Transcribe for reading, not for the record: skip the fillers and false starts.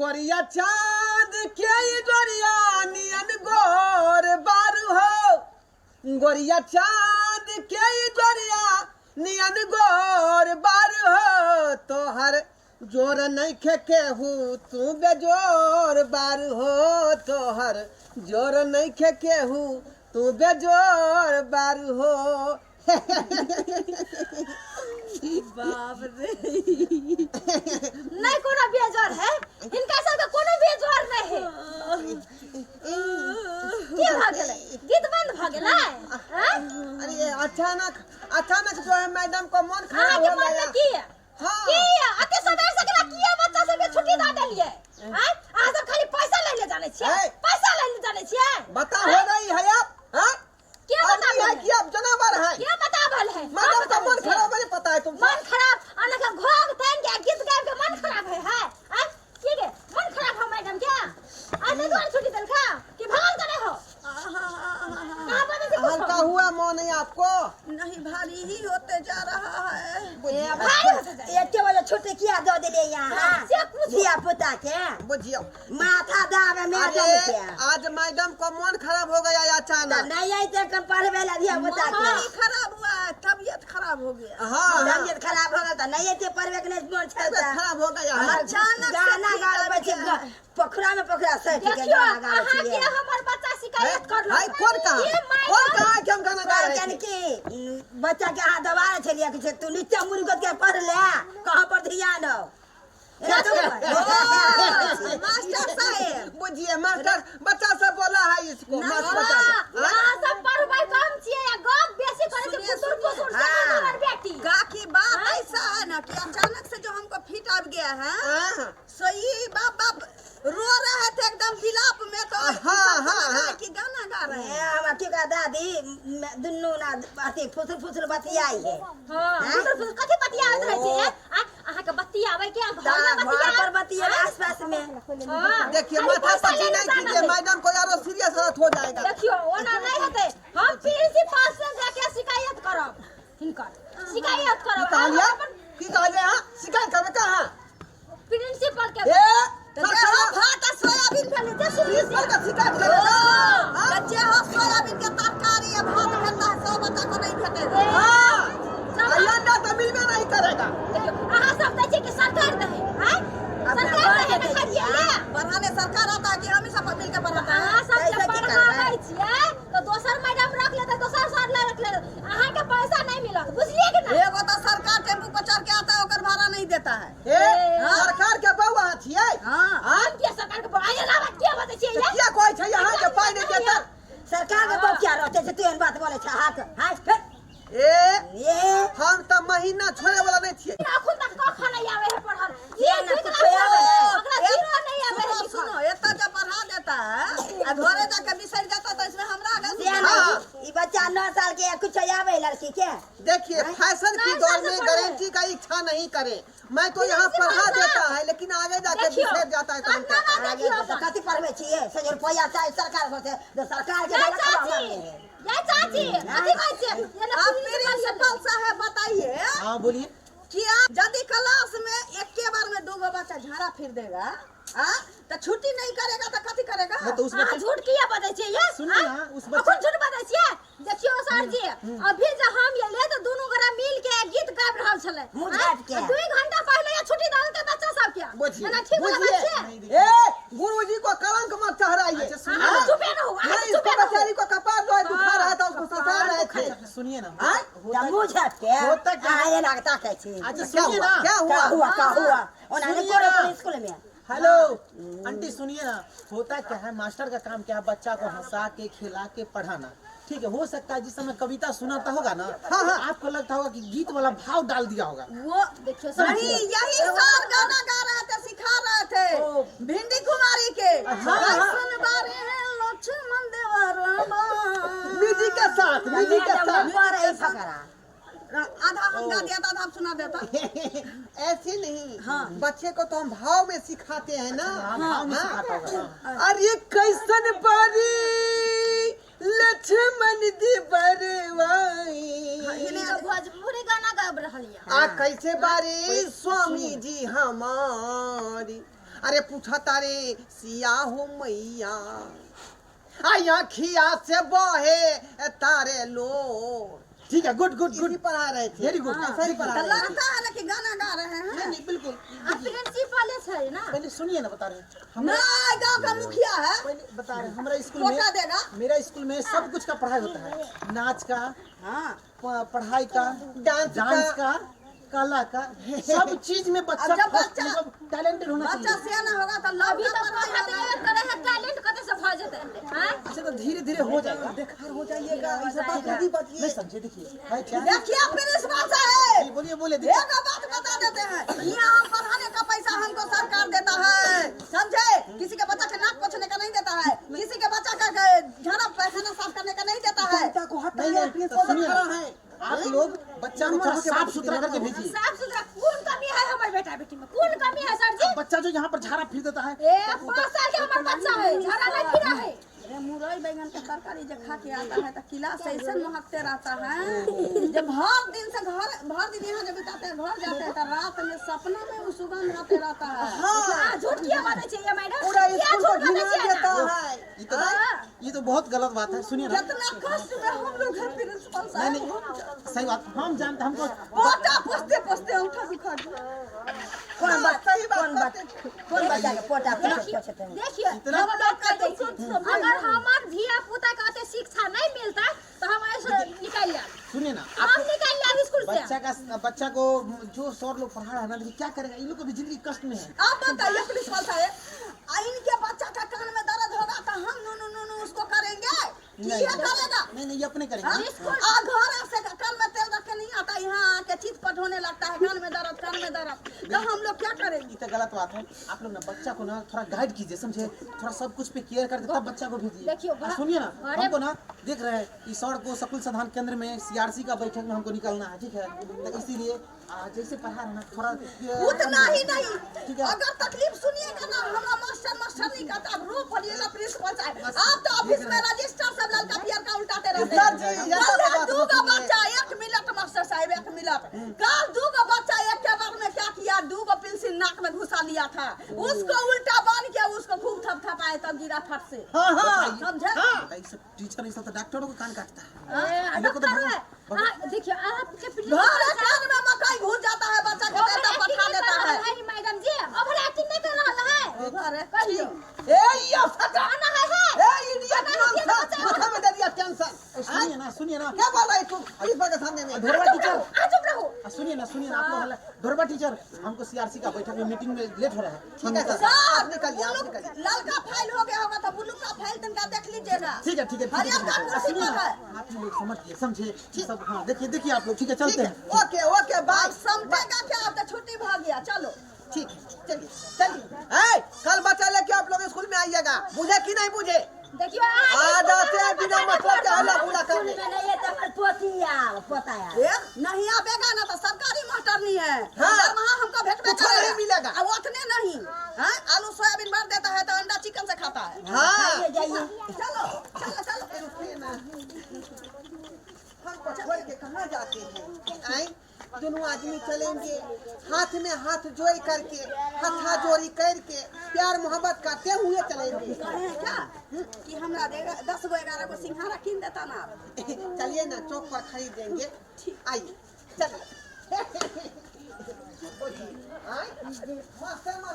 गोरिया चाँद के ई गोरिया नियन गोर बारू हो, गोरिया चाँद के ई गोरिया नियन गोर बारू हो, तोहर जोर नइखे केहू तू बेजोर बारू हो, तोहर जोर नइखे केहू तू बेजोर बारू हो। बाप रे, नहीं कोनो बेजोर है, हिनका सबके कोनो बेजोर नहीं है। की भऽ गेलै? गीत बंद भऽ गेलै? आँय? अरे अचानक अचानक जो है मैडम को मन खराब अहाँके हो मन गया। में की है? हाँ। की है? अते सबेर से केना किया बच्चा सबके छुट्टी दऽ देलियै? आँय? अहाँ सब खाली पैसा लै ले जानै छियै? ऐ। पैसा लै ले जानै छियै? बता हो रही है आप? हाँ? के आदमी बताबल है है? कि आप जानवर है? के बताबल है? मैडम हम का मन बताबै छियै। खराब है, पता है तुमको? मन खराब अना के घोघ तानि के गीत गाबि के मन खराब है, है? आँय? की गे? मन खराब है मैडम के? आँय, ताहि दुआरे छुट्टी देलका? कि भगल करे हो? कहाँ बजै छै कुछो? हल्का हुआ मन है आपको? नहीं, भारी ही होते जा रहा है। बुझिए। भारी होते जा। एते बजे छुट्टी किया दऽ देलियै यहाँ से कुछ धिया पुता के? बुझिए। माथा दाबे मैडम अरे के। आज मैडम को मन खराब हो गया है अचानक। तऽ नहि अयतै कम पढ़बै लए धिया पुता के। मन ही खराब हुआ है, तबीयत खराब हो गया। हाँ हाँ तबियत खराब हो गेल तऽ नहि अयतै पढ़बै के, नहि मन छै तबीयत तऽ। खराब हो गया है। हमर अचानक से गाना ठीक गाबै आबि छै गया। पोखरा में पोखरा सटि के देखियो, गाना गाबै अहाँ के छियै। हमर बच्चा शिकायत करलक। हाय, कौन कहा? ई मैडम- कौन कहा कि हम गाना गा रहे कहलकनि थे? कि बच्चा के अहाँ दबा छलियै कि तू नीचा मुड़ी के पढ़ ले, कहाँ पर ध्यान हो? एना तो मास्टर साहेब। बुझिए मास्टर, बच्चा सब बोला है इसको मास्टर बच्चा सब। हाँ? अहाँ सब पढ़बै कम छियै आ गप बेसी करै छियै, सुनिए, फुसुर सुनिए। फुसुर से हाँ। हमर बेटी। का की बात ऐसा है ना कि अचानक से जो हमको फिट आ गया है, हाँ। सो ये बाप बाप रो रहे थे एकदम विलाप में, तो हाँ, सबको हाँ, लगा हाँ। कि गाना गा रहे ए, हैं। हमरा की कहा दादी, दुनू ना अथी फुसुर फुसुर बतियाई है। हाँ, फुसुर फुसुर कथी बतियाबैत रहै छै? आ, अहाँके बतियाबै के घर में घर बतिया पर बतियाई आसपास में। हाँ। देखिए खाली माथा पैसा पची लेने नहीं जाना कीजिए है। मैडम को, यारो सीरियस हालत हो जाएगा। देखियो, ओना नहीं हेतै, हम प्रिंसिपल से जाके शिकायत करब, हिनकर शिकायत की करब। कहलिए? हम अपन की कहलिए? हाँ, शिकायत करबै कहाँ? प्रिंसिपल के। ए तो सर, जे हो सर, भात आ सोयाबीन भेल जे सुनी। प्रिंसिपल का शिकायत करेगा? हाँ? जे हो सोयाबीन के तरकारी आ भात भेटता है, सब बच्चा को नहीं भेटेगा। हाँ, सब- अंडा तो मिलबे नहीं करेगा। देखियो, अहाँ सब दै छियै कि सरकार दै है? आँय? अपना सरकार दै है घर ने के खाइए ले। पढ़ाने सरकार आता है कि हम ही सब मिलकर पढ़ाते हैं? अहाँ सब जे पैसा की पढ़ाबै करबै? छियै तऽ दोसर मैडम रख लेतै, दोसर सर लग रख लेतै, अहाँके पैसा नहि मिलत, बुझलियै कि नहि? एगो तो सरकार टेम्पू पर चढ़ के आता है, ओकर भाड़ा नहीं देता है। ए, सरकार के बउआ अहाँ छियै? हाँ। आँय? हम किया सरकार के बउआ? एना बात किया बजै छियै तऽ यै? किया कहै छै अहाँ के पाइ नहि देतै? सरकार के बाप क्या रहते छै, तू एहन बात बोले छै? हाथ हाथ फेर। ए ए, हम तऽ महीना छोड़े वाला नहि छियै। अखन तक कखन नहि आबै है पढ़ल। से ये ना दुइ कुछो क्लास आबै है। ओकरा जीरो नहि आबै है सुनो लिखल। सुनो, एतना जब पढ़ा देता है आ घरे जाके बिसर जाता है, तो इसमें हमरा से गलती ना हाँ। ई बच्चा 9 साल के कुछ आबै है लड़की के। देखिए, फैशन की नहीं, दौर सर, में से गारंटी का इच्छा नहीं करे। मैं तो यहाँ प्रिंसिपल पढ़ा साहब। देता है, लेकिन आगे जाके देखियो, बिखर जाता है, तो हम क्या कतना करें? देखियो आगे अपन। कथी पढ़बै छियै? से रुपैआ चाही सरकार से, तो सरकार के ये गलत चाची, खबर है। ये चाची, कथी कहै छियै? ये ने आप प्रिंसिपल प्रिंसिपल साहब बताइए। हाँ, बोलिए। कि आप यदि क्लास में एक के बार में दो गो बच्चा झाड़ा फिर देगा आ तो छुट्टी नहीं करेगा तो कथी करेगा? नहीं तो उस अहाँ बच्चे झूठ किया बजै छियै ये? सुनिए आँय? ना, उस बच्चे- अखन झूठ बजै छियै? देखियौ सर जी, अभी जे हम एलियै तऽ दुनू गोरा मिल के गीत गाबि रहल छलै। मुँह आँय? झाँपि के। आ 2 घंटा पहिले ये छुट्टी दऽ देलकै बच्चा सबके। बुझिए एना ठीक वाला बात बुझिए छै? ए गुरुजी को कलंक मत चढ़ाइए। अच्छा, सुनिए। अहाँ चुपे रहू, अहाँ नहीं, इसको चुपे रहू। बेचारी को कपार जो है दुखा रहा था, उसको सता कपार रहे दुखा थे। रहा। सुनिए ना, आँय? होता तऽ मुँह झाँपि के होता क्या अहाँ एना के ताकै छी। अच्छा क्या सुनिए हुआ? ना, क्या का हुआ? हुआ, का हुआ? ओना नहीं सुनिए करे ना। कोनो स्कूल में। हेलो आंटी, सुनिए ना, होता क्या है, मास्टर का काम क्या है? बच्चा को हंसा के खिला के पढ़ाना, ठीक है? हो सकता है जिस समय कविता सुनाता होगा ना, हाँ, हाँ। आपको लगता होगा कि गीत वाला भाव डाल दिया होगा। वो देखियौ सर नहीं, यही सर गाना गा रहे थे, सिखा रहे थे ओ। भिंडी कुमारी के। हाँ, हाँ। कैसन बारे हैं लक्ष्मण देवरबा। म्यूजिक के साथ, म्यूजिक के साथ। पर ई फकरा आधा हम गा दिया था, आधा हम सुना देता। ऐसे नहीं। हाँ। बच्चे को तो हम भाव में सिखाते हैं ना। हाँ, भाव में सिखाता होगा, हाँ। अरे कैसन बारी लक्ष्मण देवरवाई, भोजपुरी गाना गाबि रहल यऽ। आ कैसे बारी स्वामी जी हमारी, अरे पूछा तारे सिया हो मैया, आया खिया से बहे तारे लो। ठीक है, गुड गुड गुड, पढ़ा रहे थे, वेरी गुड। ऐसा ही पढ़ा तो रहे थे। लगता है ना कि गाना गा रहे हैं। नहीं नहीं बिल्कुल, प्रिंसिपल है ना। पहले सुनिए ना, बता रहे हैं हम, ना गांव का मुखिया है, पहले बता रहे हैं हमारा स्कूल में, कोटा देगा। मेरा स्कूल में सब कुछ का पढ़ाई होता है, नाच का, हाँ, पढ़ाई का, डांस डांस का, कला का, सब चीज में बच्चा अब जब फर्स्ट, बच्चा- मतलब टैलेंटेड होना बच्चा चाहिए। सियाना होगा तो लव अभी का तो पढ़ाई पढ़ाते होगा। करे है, टैलेंट कते से भ जेतै? हां अच्छा तो धीरे धीरे हो जाएगा। बेकार हो जाइएगा, ऐसा बात नहीं बतिए। नहीं समझे, देखिए है क्या, देखिए प्रिंसिपल साहब, जी, बोलिए बोलिए, देखिए। एक बात बता देते हैं, यहाँ पढ़ाने का पैसा हमको सरकार देता है, समझे? किसी के बच्चा के नाक पोछने का नहीं देता है, किसी के बच्चा का झाड़ा पैखाना साफ करने का नहीं देता है। जनता को हटाइए, नहीं, नहीं, तो प्रिंसिपल सुनिए खड़ा ना। है। आप लोग बच्चा को थोड़ा साफ सुथरा करके भेजिए। साफ सुथरा कौन कमी है हमारे बेटा बेटी में? कौन कमी है सर जी? बच्चा जो यहाँ पर झाड़ा फिर देता है, ए 5 साल के हमार बच्चा है, झाड़ा नहीं फिरा है। अरे मुरई बैंगन के तरकारी जब खा के आता है तो किला से ऐसे महकते रहता है, जब भर दिन से घर भर दिन यहाँ जब बिताते हैं, घर जाते हैं तो रात में सपना में वो सुगंध आते रहता है। हाँ, झूठ क्या बात है मैडम? पूरा क्या स्कूल को झूठ बात घिना है देता ना? है। ये तो बहुत गलत बात है। सुनिए ना, कितना कष्ट में हम लोग हैं प्रिंसिपल नहीं साहब, नहीं सही बात, हम जानते, हमको पोटा पोसते पोसते अंगूठा सुखा गया। कौन बच्चा, सही बात कौन बच्चा, कौन बच्चा के पोटा पोछते हैं? देखिए इतना- हम बात कर दै छी, अगर हमार धिया पुता के ओते शिक्षा नहीं मिलता तो हम ऐसे निकाल लिया, सुनिए ना, हम आप निकाल लिया स्कूल से। बच्चा का, बच्चा को जो सर लोग पढ़ा रहा है ना, देखिए क्या करेगा, इन लोग को भी जिंदगी कष्ट में है। आप बताइए प्रिंसिपल साहब, इनके बच्चा का कान में दर्द होगा तो हम नु नु नु नु उसको करेंगे कि नहीं ये करेगा? नहीं नहीं, ये अपने हाँ? करेंगे। आ घर से कान में तेल रख के नहीं आता, यहाँ आके चीत पट होने लगता है, कान में दर्द, कान में दर्द, तो हम लोग क्या करेंगे? ये तो गलत बात है। आप लोग ना बच्चा को ना थोड़ा गाइड कीजिए, समझे, थोड़ा सब कुछ पे केयर करके तब बच्चा को भेजिए। देखियो, सुनिए ना, अरे- हमको ना देख रहे हैं इस सर को सकुल संधान केंद्र में सीआरसी का बैठक में हमको निकलना है, ठीक है, तो इसीलिए जैसे पढ़ा रहे ना थोड़ा उतना ही नहीं, ठीक है। अगर तकलीफ सुनिएगा ना, हमारा मास्टर मास्टर नहीं कहता, आप रो पड़िएगा प्रिंसिपल साहब। आप तो ऑफिस में रजिस्टर सब लड़का पियर का उल्टाते रहते सर जी, हैं। ये सब कल बात दू मत गो सुनिए। बच्चा, एक मिनट मास्टर साहब, एक मिनट, कल दू गो बच्चा एक के बार में क्या किया, दू गो पेंसिल नाक में घुसा लिया था, उसको उल्टा बांध के उसको खूब थपथपाए तब गिरा फट से। हाँ हाँ समझे? बताइए, सब टीचर ये सब तो डॉक्टरों को कान काटता है। ए, लोग को तो डॉक्टर भगवान- है। हाँ, देखिए आपके घर कान में मकई घुस जाता है बच्चा के, तब पठा देता है। मैडम जी ओवर एक्टिंग नहीं कर रहा है, अरे कहियो ए ये फटा, आना है है ए इडियट नॉनसेंस, माथा में दे दिया टेंशन। सुनिए ना, सुनिए ना, क्या बोल रहा है तू प्रिंसिपल के सामने में? ढोरबा टीचर, आ चुप रहो। सुनिए ना, सुनिए ना, आप लोग हल्ला, ढोरबा टीचर, हमको सीआरसी का बैठक में मीटिंग में लेट हो रहा है। ठीक है सर, सर, आप निकलिए, आप ब्लू निकलिए। ललका फाइल हो गया होगा तो ब्लू का फाइल तनका देख लीजिएगा। ठीक है, ठीक है, ठीक है, हरियर ठीक है। का कुर्सी सुनिए पर ना, है। आप ही लोग समझिए, समझे सब। हाँ देखिए, देखिए आप लोग, ठीक है, चलते ठीक हैं। है, ओके ओके बाय। अब समझेगा क्या, अब तो छुट्टी भाग गया, चलो ठीक है, चलिए चलिए। ए कल बच्चा लेके आप लोग स्कूल में आइएगा, बुझे कि नहीं बुझे? देखियो आ जाते हैं बिना मतलब के हल्ला गुल्ला स्कूल करने। में नहीं है तो हमर पोती आ, पोता आ। ए, नहीं आवेगा ना तो सरकारी मास्टर नहीं है। हाँ। दरमाहा हमको भेटबे कुछ नहीं करेगा। मिलेगा। अब उतने नहीं, हाँ? आलू सोयाबीन भर देता है तो अंडा चिकन से खाता है। हाँ खाइए जाइए। चलो चलो चलो। रुकिए ना, हमको छोड़ के कहाँ जाते हैं? आए दोनों आदमी चलेंगे हाथ में हाथ जोड़ करके, हथा जोड़ी करके प्यार मोहब्बत करते हुए चलेंगे। कहे हैं क्या कि हमरा देगा 10 गो 11 गो सिंघाड़ा कीन देता ना। चलिए ना, चौक पर खरीदेंगे। आइए चलिए। आए मास्टर मास्टर।